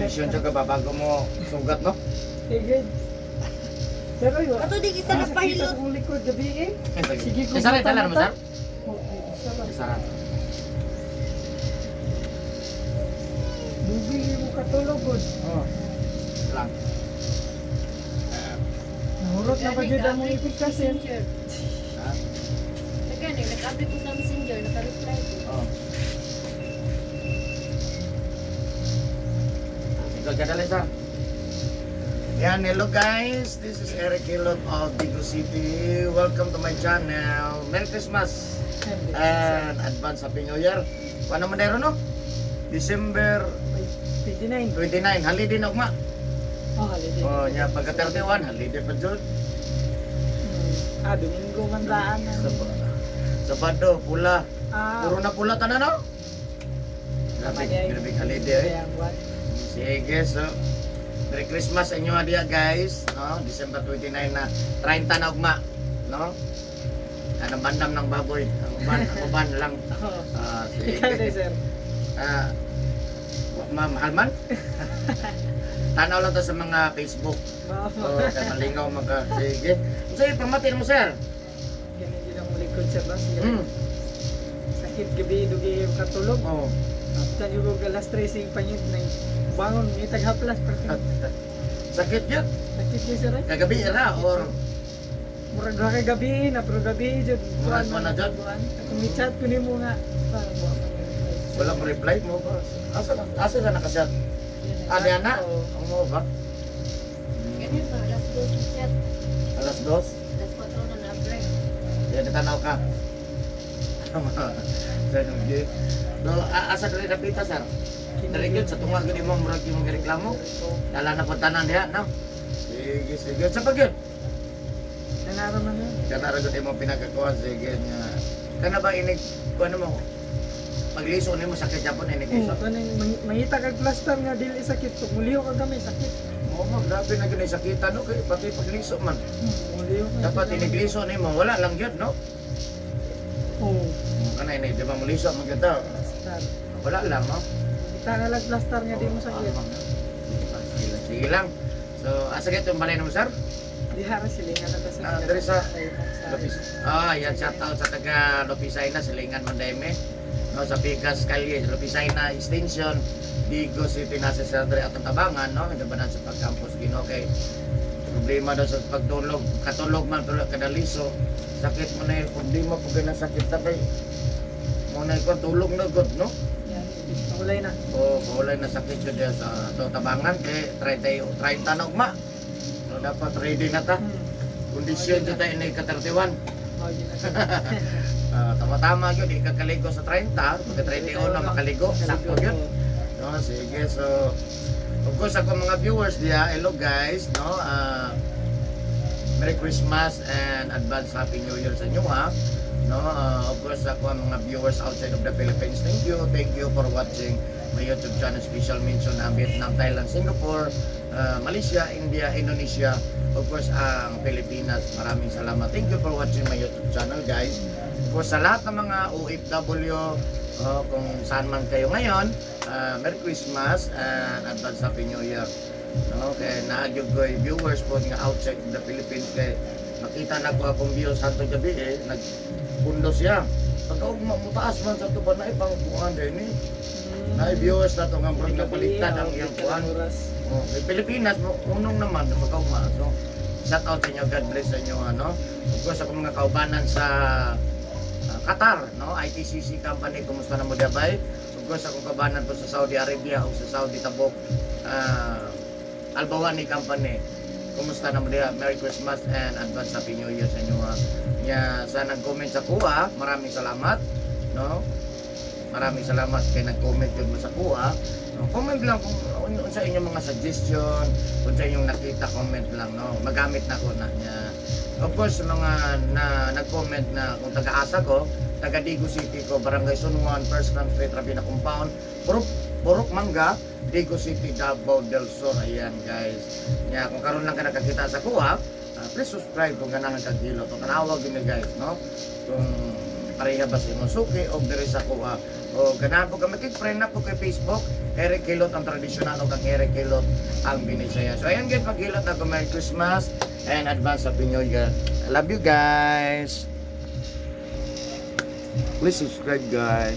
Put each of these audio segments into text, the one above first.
Kondisyon jud ka ba bago mo sugat, no? Sige. Sir, ay, wa. Ato di kita Sakit napahilot. sa akong likod gabi eh. Sige, Eh, sara, talan mo, sir? Oh, isa lang. Sara. Dugi mo katulog gud. Oh. Lang. Nahurot na pa jud ang mga ipikasin. Ha? Nagani, nag-update ko sa Messenger, naka-reply ko. Oh. Sige, kadali, sir. Yan, hello guys. This is Eric Hilot of Digo City. Welcome to my channel. Merry Christmas and advance Happy New Year. Paano man dero, no? December 29. 29, holiday na ugma. Oh, holiday. Oh, nya pagka 31, holiday pa jud. Ah, Domingo man daan na. Sabado, pula. Ah, Puro na pula tanan, no? Grabe, grabe holiday eh. Kaya, what? Sige, so Merry Christmas sa inyo diya guys, no? December 29 na, 30 na ugma, no? Anong bandam ng baboy? Ang uban lang. Oh. Ah, Ikaw sige. din, sir. Ah, ma mahal man. Tanaw lang to sa mga Facebook. Oh. Oh, kay malingaw man ka. Sige. Sige, pamatin mo, sir. Ganun din ang likod, sir, ba? Sige. Sakit gabi, dugi yung katulog. Oh. After yung alas 3 sing pangit nang bangon may taghaplas pero Sakit yun. sakit yun, sir, eh. Kagabi era or Murag duha ka gabi na pero gabi jud. Murag pa na jud. Kung mi-chat ko nimo nga parang wa man yung reply. Wala mo reply mo ba? Asa asa sa nakasat? Ah, diyan na? Oo. Ang mo ba? Ganyan ba, alas 2 sa chat, Alas 2. alas 4 na na-apply. Yan, tanaw ka. Sige. So, asa diri napita, sir? Diri gyud sa tunga gyud imo murag imong gireklamo. Dala na po tanan diha, no? Sige, sige. Sa pagyud. Nanaro man yun. Kana ra gyud imong pinagakuha, sige nga. Kana ba inig kuan mo? Pagliso nimo sakit japon inig liso. Oo, kanang mangita kag plaster nga dili sakit. Kung muliho ka gamay sakit. Mo ma grabe na gyud ni sakitan, no, kay pati pagliso man. Muliho ka. Dapat inigliso nimo wala lang gyud, no? Oo. Kana ini di ba muliso man gyud ta? Plaster. Wala lang, no? Mangita na lang plaster nga di mo sakit. Sige lang, sige lang. So, asa gyud itong balay nimo, sir? Diha ra silingan na ta sa Ah, diri sa Lopis. Ah, yan, shout out sa taga Lopisayna, Silingan Mandeme. No, sa Pigas Kalye, Lopisayna Extension, Digo City na sa Sir atong tabangan, no? Hindi ba na sa pagkampus Ginoo kay problema daw sa pagtulog, katulog man pero kadaliso, sakit mo na yung problema pag na sakit ta kay mo na ikaw tulog na god, no? Yan, mahulay na. O wala na sakit yun diya sa ato tabangan kay 30 30 na ugma. So dapat ready na ta. Kondisyon jud tayo ni ka 31. Mao jud na siya. Ah, tama-tama yun, di ka kaligo sa 30, pagka 31 na makaligo, sakto yun. No, sige, so, of course, ako mga viewers diya, hello guys, no, ah, Merry Christmas and advance Happy New Year sa inyo, ha. No, ah, of course, ako ang mga viewers outside of the Philippines, thank you for watching my YouTube channel. Special mention ang Vietnam, Thailand, Singapore, ah, Malaysia, India, Indonesia, of course, ang Pilipinas. Maraming salamat. Thank you for watching my YouTube channel, guys. Of course, sa lahat ng mga OFW, oh, kung saan man kayo ngayon, ah, Merry Christmas and advance Happy New Year. No, kay naagyog ko yung viewers po nga outside the Philippines kay makita na ko akong views sa gabi eh, nagpundo siya. Pagka ugma mo taas man sa tuban na ibang kuan din eh. Na viewers na to nga murag napalitan ang iyang kuan. Oh, kay Pilipinas mo unong naman pagka ugma. So shout out sa inyo, God bless sa inyo, ano. Of course, akong mga kaubanan sa Qatar, no? ITCC company, kumusta na mo dabay? Of course, akong kaubanan po sa Saudi Arabia o sa Saudi Tabuk, Albawani company. Kumusta na mo diha? Merry Christmas and advance Happy New Year sa inyo. Ha. Nya sa nag-comment sa kuha, maraming salamat, no? Maraming salamat kay nag-comment yun mo sa kuha. No, comment lang kung sa inyong mga suggestion, kung sa inyong nakita, comment lang, no? Magamit na ko na niya. Of course, sa mga na nag-comment na kung taga-asa ko, taga Digo City ko, Barangay Sunwan, First Grand Street, Rabina Compound, Purok, Purok Mangga, Digo City, Davao del Sur. Ayan, guys. Nya, kung karon lang ka nakakita sa kuha, please subscribe kung ganahan ka kilo. Kung tanawag yun guys, no? Kung pareha ba sa imong suki og diri sa kuha. O ganahan po ka makig-friend na po kay Facebook, Eric Hilot ang tradisyonal o kang Eric Hilot ang Binisaya. So ayan guys, maghilot na ko. Merry Christmas and advance Happy New Year. I love you guys. Please subscribe, guys.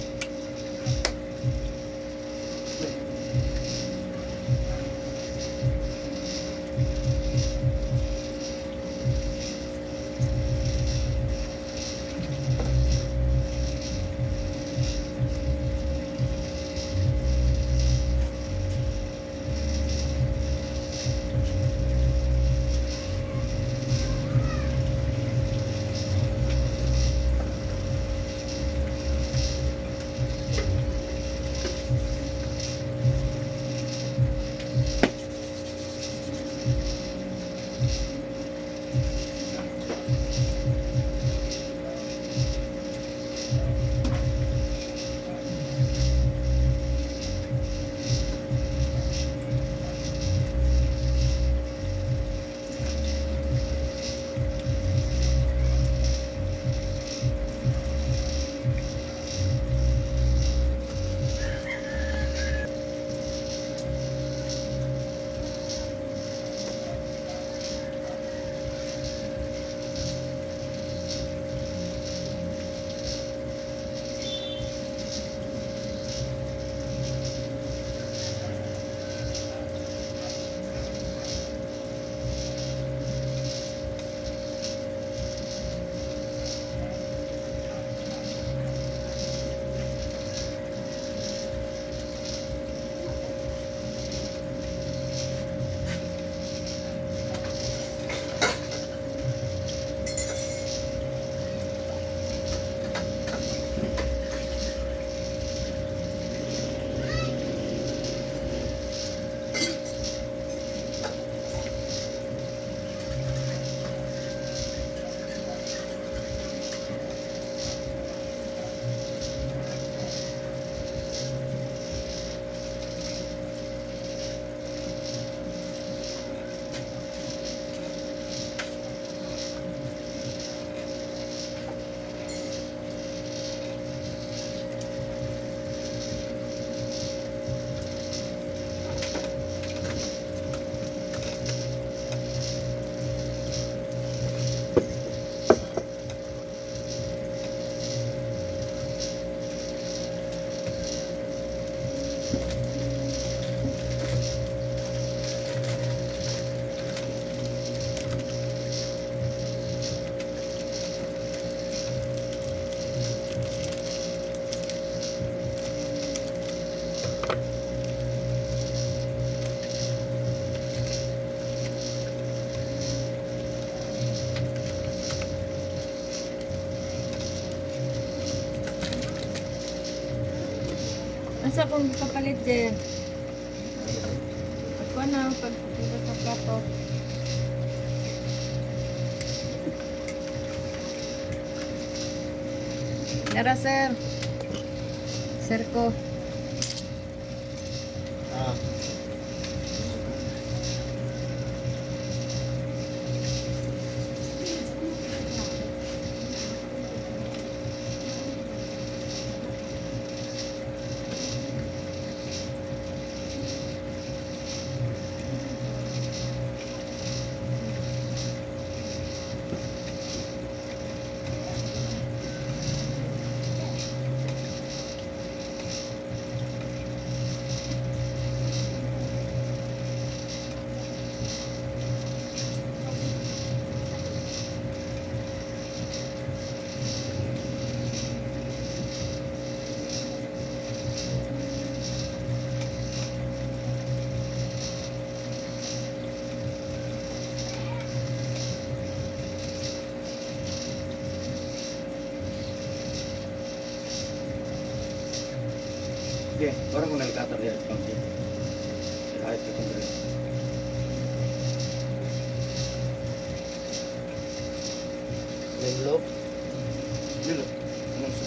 Asa kong kapalit dyan? Ako na, pagpupunta sa plato. Nara, sir. Sir ko. Ah. Okay, parang kung nalikatar diyan sa pangki. Kahit ko kung Lemlop. Dilo. Anong sa?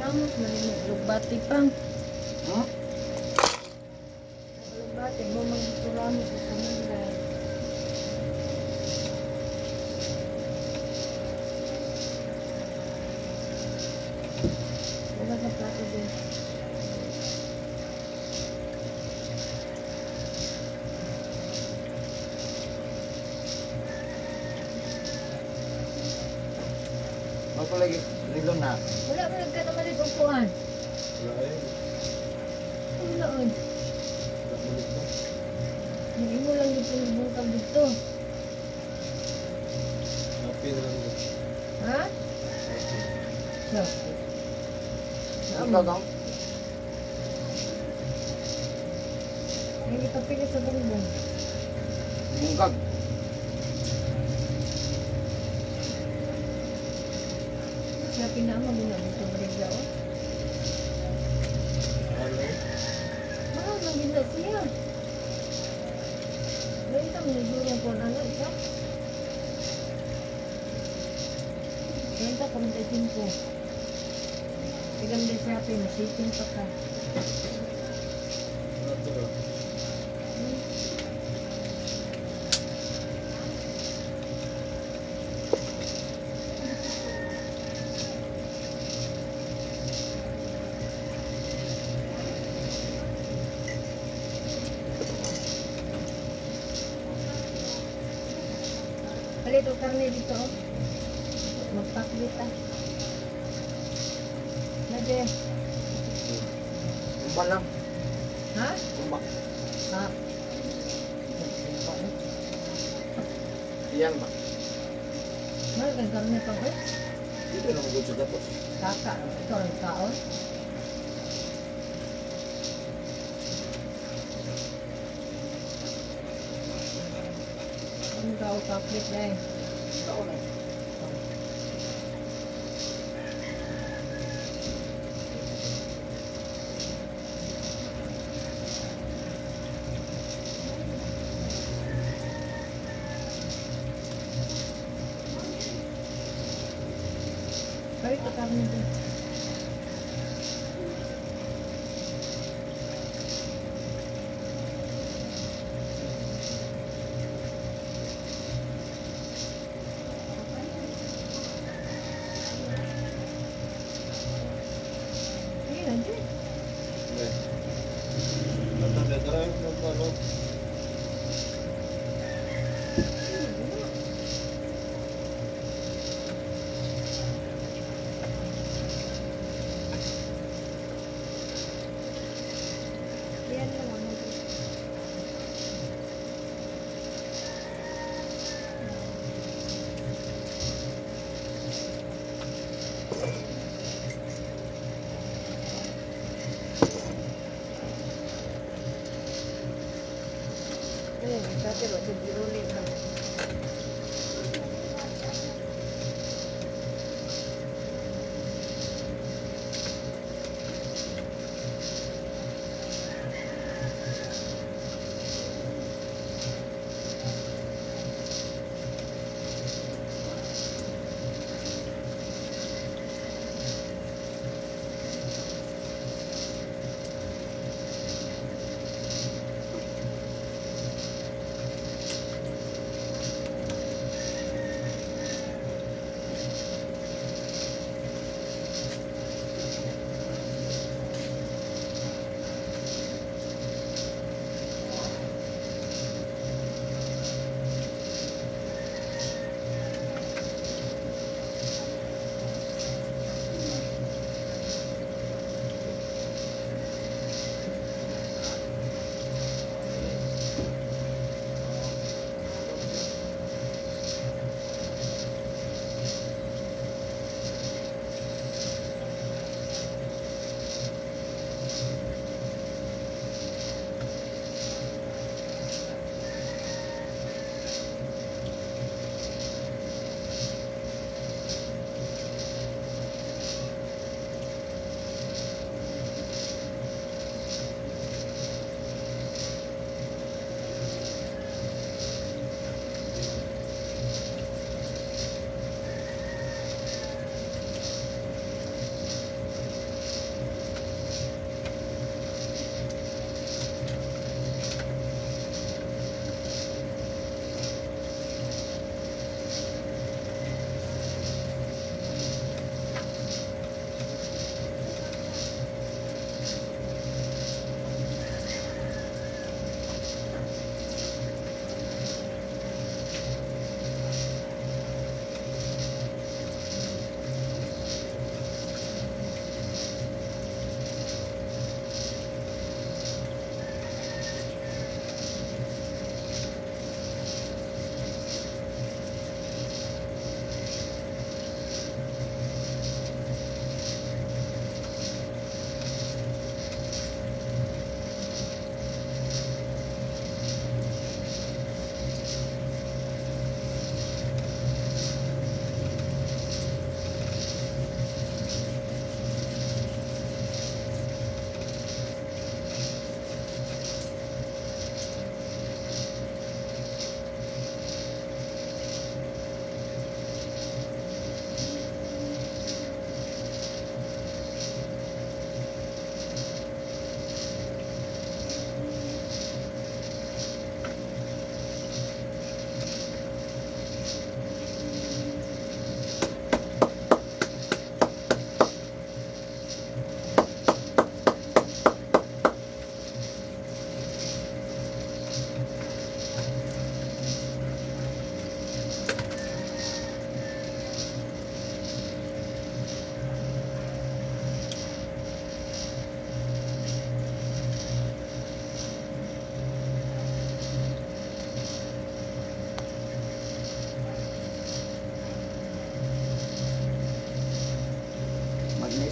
Ramos man mo lugbati pang. Hmm? Lugbati mo man dito Ramos sa Manila. Wala sa plato din. Ako lagi rilo na. Wala mo nagkanamalit upuan. Wala eh. Wala oy. Wala mo dito. Hindi mo lang dito nagbungkag dito. Happy na lang dito. Ha? Happy. Shopee. Ikaw dong? Ay, ipapili sa bumbong. Bungkag. Shopee na mo gina dito brigla oh. Hello. Mahal man gina siya. Dahil ka manigurong ko na isa. 30, 45. Tiganda Shopee, masipin pa ka. Ano to ba? Palit og karne dito oh. Magpakbit ah. Lagi. Kumba lang. Ha? Kumba. Ha? Iyan ba? Mahal kang karne pang eh. Dito lang gud sa tapos. Kaka, ito ang kaon. Ano ka o pakbit dahil? Ikaw na. Palit o karne din. Ayun, nandiyan. Hindi. At ang drive ng ano.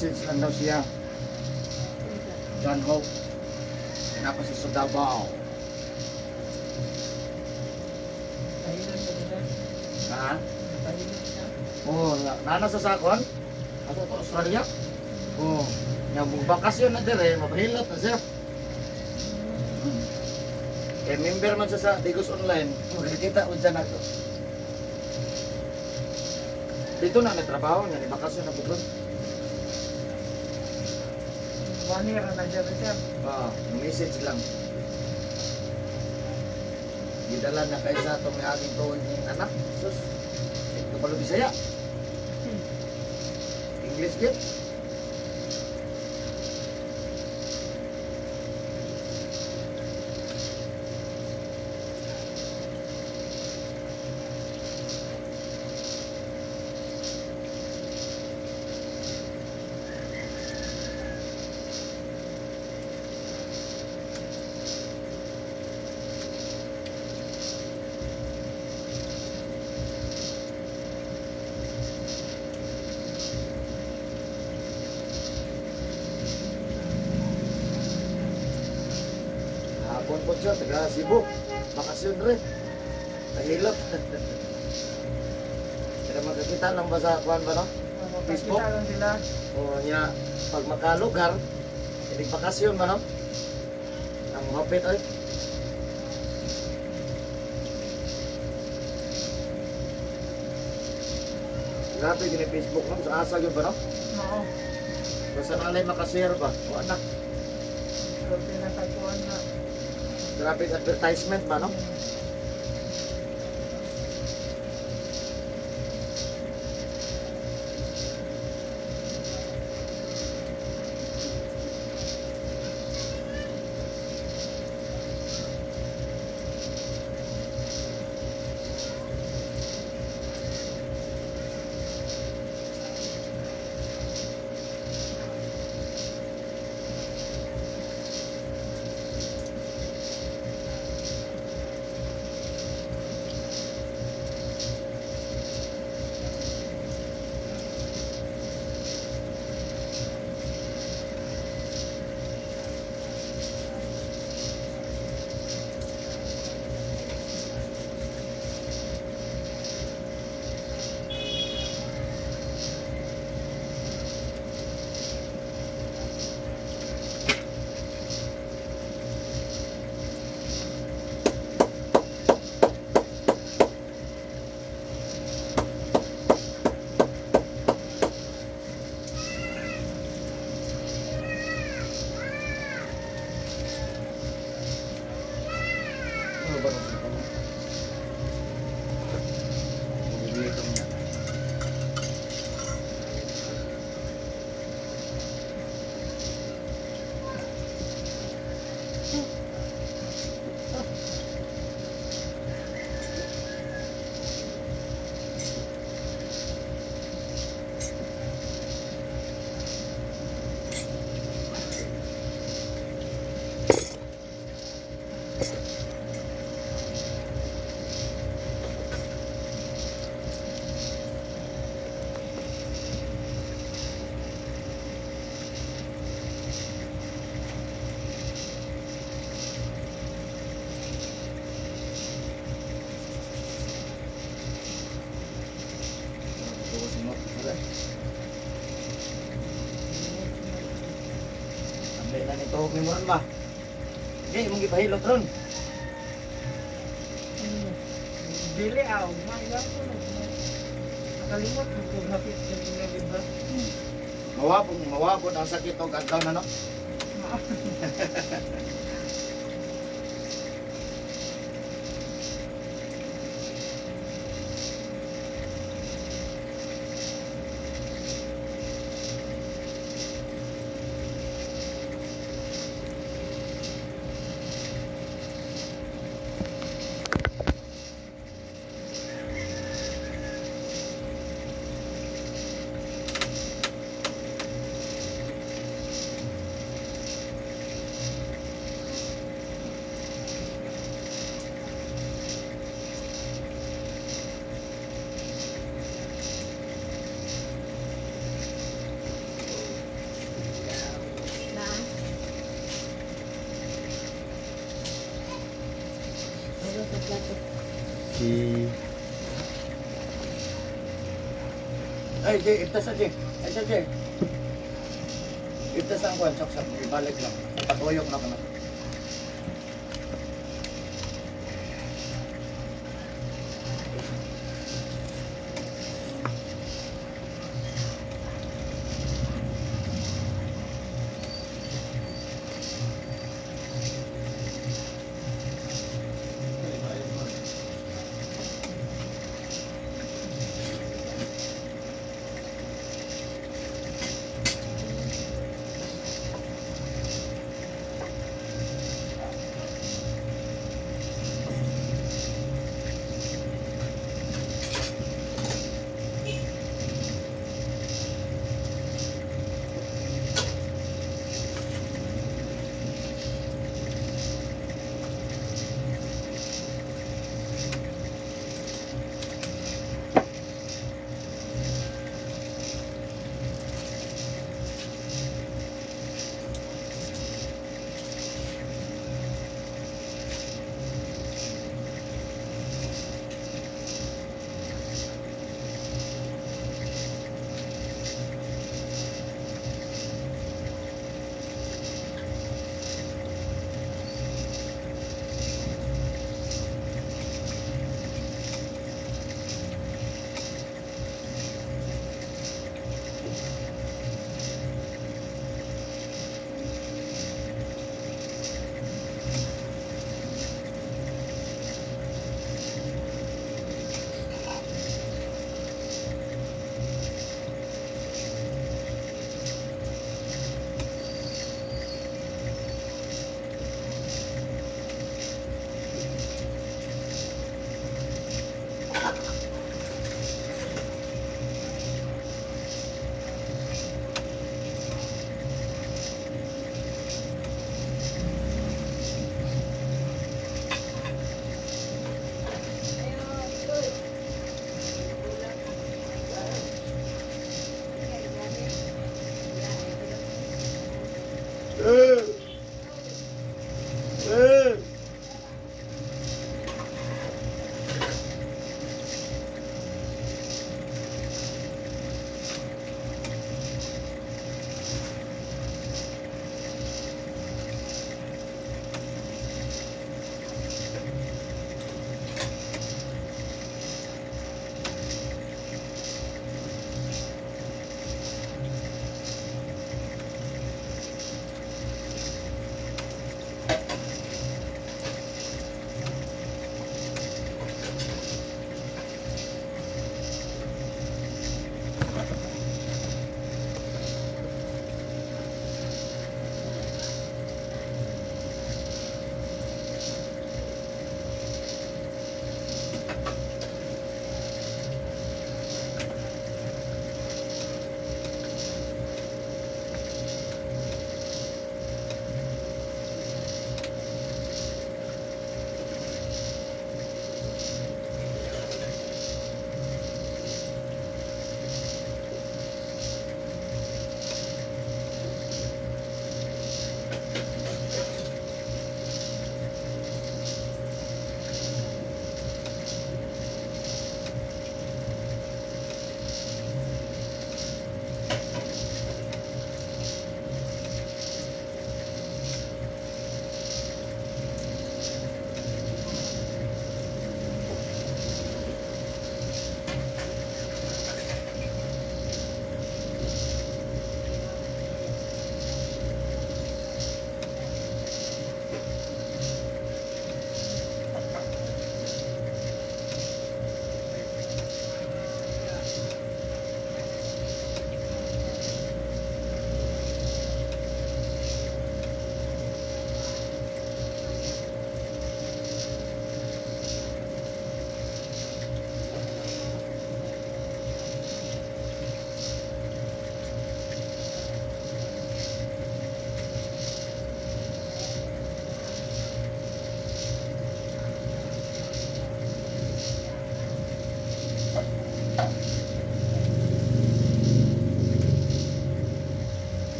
Message lang daw siya. John Hope. Kinapa siya sa Davao. Tahilot sa nila. Ha? Tahilot siya. Oh, nana sa sakon? Ato to Australia. Oh, nya bakasyon na dire, mabahilot na siya. Eh, member man siya sa Digos Online. Magkikita ko dyan ako. Dito na nagtrabaho niya, ni bakasyon na bukod. One year na siya sir. Ah, message lang. Gidala na kay sa atong miaging tuig ng anak. Sus, eh, kabalo Bisaya. English git. Hapon po siya, taga Cebu. Bakasyon rin. Kahilot. Pero magkakita lang ba sa kuan ba no? Facebook? Makakita lang sila. O niya, pag makalugar, hindi bakasyon ba no? Ang hapit ay. Grabe gini Facebook no? Sa asa yun ba no? Oo. Basta nalay makashare ba? O anak, So, pinatakuan na. grabe advertisement ba no? Ano ba nung sita mo? Bumili niya. Ambil na nito, may muran ba? Okay, imong gipahilot ron. Dili aw, maiwan ko na. Nakalimot ko kung hapit kanina, di ba? Mawapon, mawapon ang sakit og adlaw na no. Si Ay, Jay, ibtas sa Jay. Ay, sa Jay. Ibtas ang kuwan, saksak. Ibalik lang. Patuyok na ka na. Eh! Eh!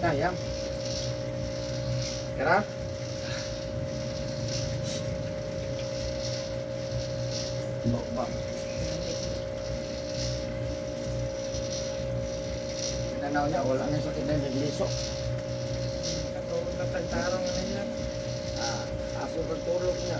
Kaya. Kara? Ba. Tanaw niya, wala na sakit na nagliso. Katulog na tagtarong na niya. Ah, aso pagtulog niya.